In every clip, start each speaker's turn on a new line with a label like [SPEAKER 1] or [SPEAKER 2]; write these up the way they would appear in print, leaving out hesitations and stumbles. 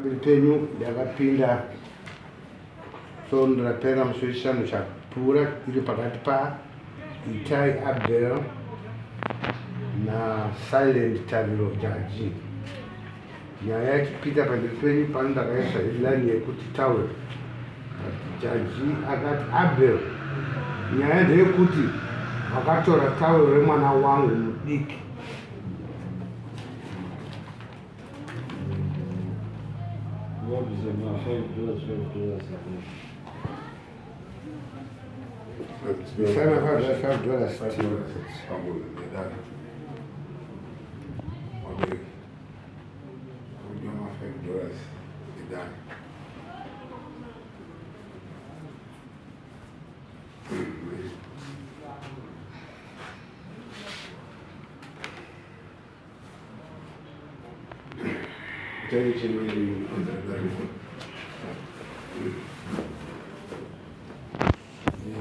[SPEAKER 1] Pamberi penyu ndakapinda svondo rapera musi wechishanu chapfuura iri pakati paItai Abel naSilent Tariro Jaji. Nyaya yachipinda pamberi penyu pano ndakaisa headline yekuti towel. Jaji akati Abel, nyaya ndeyekuti vakatora towel remwana wangu mudiki.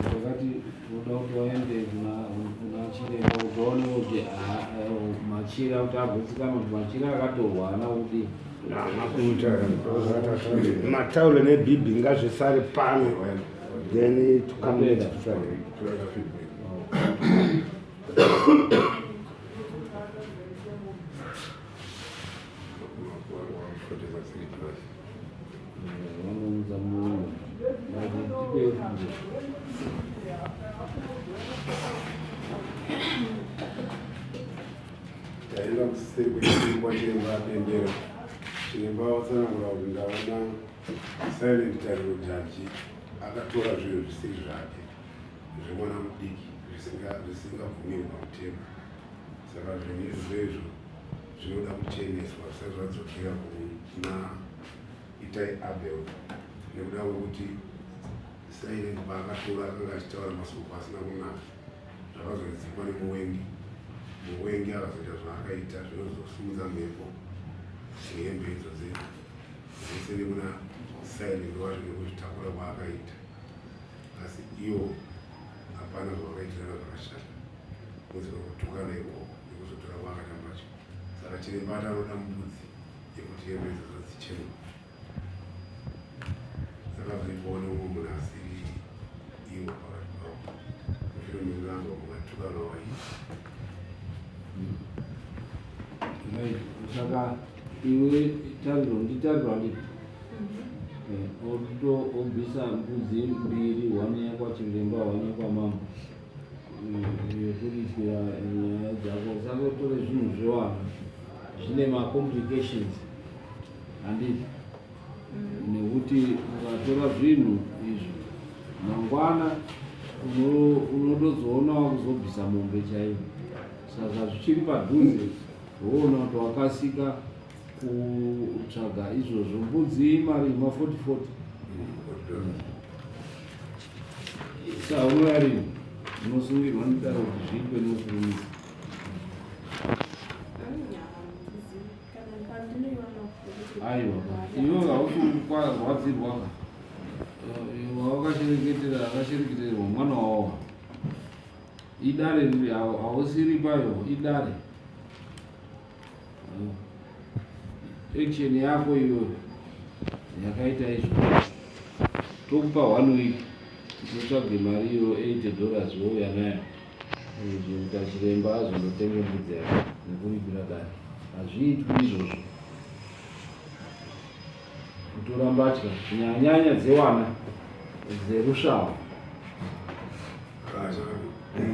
[SPEAKER 2] Vakati toda kuti vaende kuna chiremba kuti vaone kuti machira kuti agutsikana kuti machira akatorwa ana kudii.
[SPEAKER 1] Matauro nebhibhi ngazvisare pano then to come next Friday.
[SPEAKER 3] Taenda kuseri kwechiremba chiremba apembera chiremba watsanangura kuti ndaona silent tariro jaji akatora zvinhu zvisiri zvake zvemwana mudiki zvisingabvumirwi pamutemo saka zvinhu izvozvo izvo zvinoda kucheneswa zvisati zvadzokera kuna Itai Abel nekuda kwekuti Silent paakatora akanga achitaura masoko asina kunaka zvakazodzikwa nemuwengi muwengi akazoita zvaakaita zvinozosimudza mhepo nehembe idzodzi zvese nekuna Silent wacho nekuzvitakura kwaakaita asi iwo hapana zvavakaitirana zvakashata kunze kwekutukana ikoko nekuzotora kwaakaita mbatya saka chiremba ati anoda mbudzi yekuti hembe idzodzo dzichene saka zvoitwawo neumwe munhu asiri iwo pakati pavo mushure mekunge anzwa mukatukana waita.
[SPEAKER 2] Right, saka iwe Tariro ndiTariro handiti? Eh, obvisa mbudzi mbiri one yekwachiremba one yekwamambo eh, yekuripira nyaya dzako saka utore zvinhu zvewana zvine macomplications handiti nekuti ukatora zvinhu izvi mangwana unotozoona wakuzobvisa mombe chaiyo saka zvichiri padhuze woona kuti wakasika kutsvaga izvozvo mbudzi imari ma 40 40 sa unouya rini unosungirwa nedaro kuti zviitwe nokurumidza. Aiwa iwe hausi kurwadzirwa ka wakashereketera akashereketerwa mwana wawo idare riri hausiri payo idare Action yako iyoyo yakaita izvo tokupa one week totsvage mari iyo 80 dollars wouya nayo kuita chiremba azondotenge mbudzi yake nekuripira dare hazviitwi izvozvo kutora mbatya kunyanyanya dzewana dzerusvava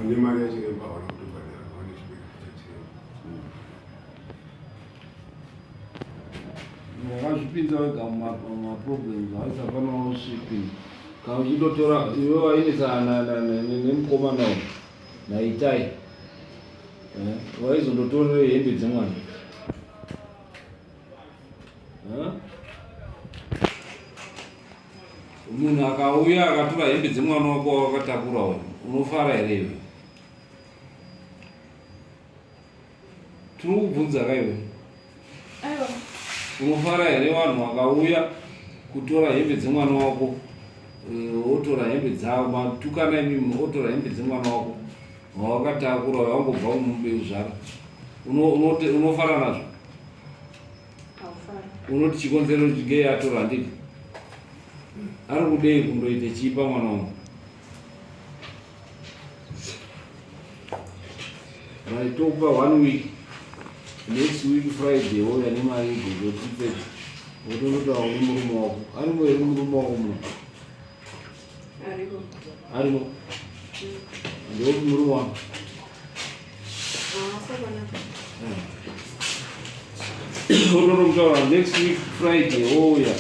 [SPEAKER 3] nemari yachiremba hawana kutobhadhara vaone chibereko chachiremba
[SPEAKER 2] Wakazvipinza wega mumaproblems waisafana usvipinza kana uchindotora iwe wainetsana nemukomana uyu naitai eh, waizondotorere hembe dzemwana eh? munhu akauya akatora hembe dzemwana wako wakatakura uyu unofara here iwe Tiri kubvunza ka iwe.
[SPEAKER 4] Aiwa.
[SPEAKER 2] Unofara here vanhu vakauya kutora hembe dzemwana wako eh, wotora hembe dzavo matukana imimi wotora hembe dzemwana wako wawakatakura wangobva mumbe uzvara unofara nazvo?
[SPEAKER 4] Haufari.
[SPEAKER 2] Unoti chikonzero chingei atora handiti? Ari kudei kundoite chii pamwana wangu? Right, tokupa one week. Next week Friday wouya nemari idzodzo tipedze. Wotondotaura nemurume wako. Arimo here murume wako muno?
[SPEAKER 4] Ariko.
[SPEAKER 2] Arimo. Ndeupi murume wako? Wotonomutaura next week Friday wouya.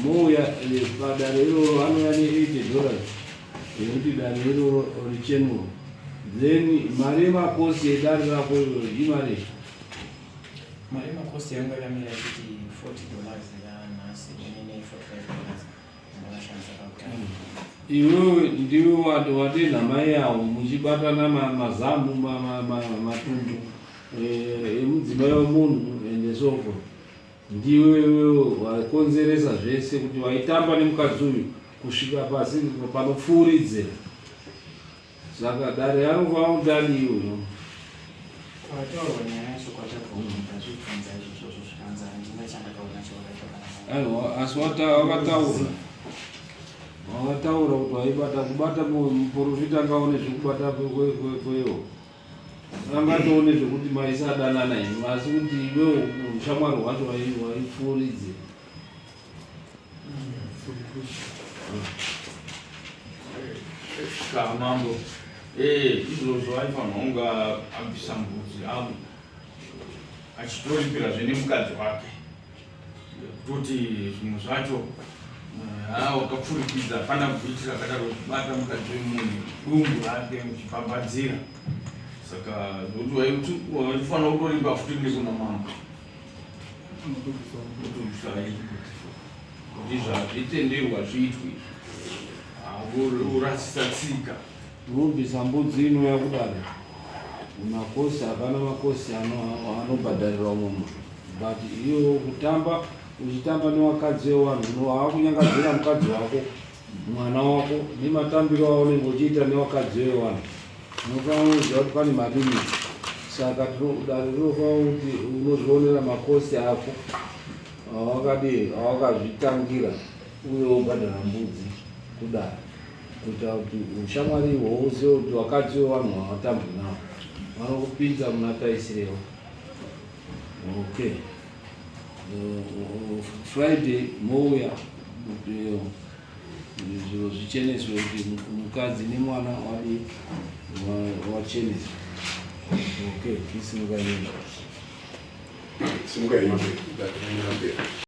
[SPEAKER 2] Mouya padare iroro anouya ne 80 dollars. Yekuti dare iroro richenurwe. Then mari yemakosi edare rako iroro imari.
[SPEAKER 5] Mari yemakosi yangu yakamira ichiti 40 dollars yanhasi inene 45 dollars ndakashandisa pakutanga.
[SPEAKER 2] Iwewe ndiwe wadenha mai avo muchibatana mazamu matumbu emudzimai wemunhu and so forth. Ndiwe iwewe wakonzeresa zvese kuti waitamba nemukadzi uyu kusvika pasi panopfuuridzira. Saka dare anofanira kuti adii uyo?
[SPEAKER 5] Kwataurwa nyaya yacho kwatabva ndazvibvunza izvozvo zvikanzi handina chandakaona chavakaita kana mai.
[SPEAKER 2] Aiwa, asi wakataura wakataura kuti waibata kubata muprofita angaone zvekubata kwewo angatoone zvekuti maisadanana imi asi kuti iwewo ushamwari hwacho waipfuuridzira.
[SPEAKER 6] Ka mambo eh izvozvo aifanirwa kunge abvisa mbudzi avo achitoripirazve nemukadzi wake kutoti zvimwe zvacho haa wakapfurikidza hapana bviti rakadaro kubata mukadzi wemunhu dumbu rake muchibhabhadzira saka zvekuti waifanira kutorimba futi nekuna mambo Kuti zvazvitenderwa zviitwe urasisa tsika.
[SPEAKER 2] Unobvisa mbudzi inouya kudare makosi hapana makosi anobhadharirwa umwe munhu but iyo kutamba uchitamba newakadzi wewanhu waakunyangadzira mukadzi wako mwana wako nematambiro aunenge uchiita newakadzi wewanhu Unofanira kuziva kuti pane malimit saka dare rinofanira kuti unozvionera makosi ako awakadii awakazvitangira uye wobhadhara mbudzi kudare kuitira kuti ushamwari ihwohwo uzive kuti vakadzi vevanhu havatambwi navo vanokupinza muna taisirewo okay friday mouya Zviro zvicheneswe kuti mukadzi nemwana wadi wacheneswe. Okay, tisimuka nyembe.
[SPEAKER 3] Simuka nyembe.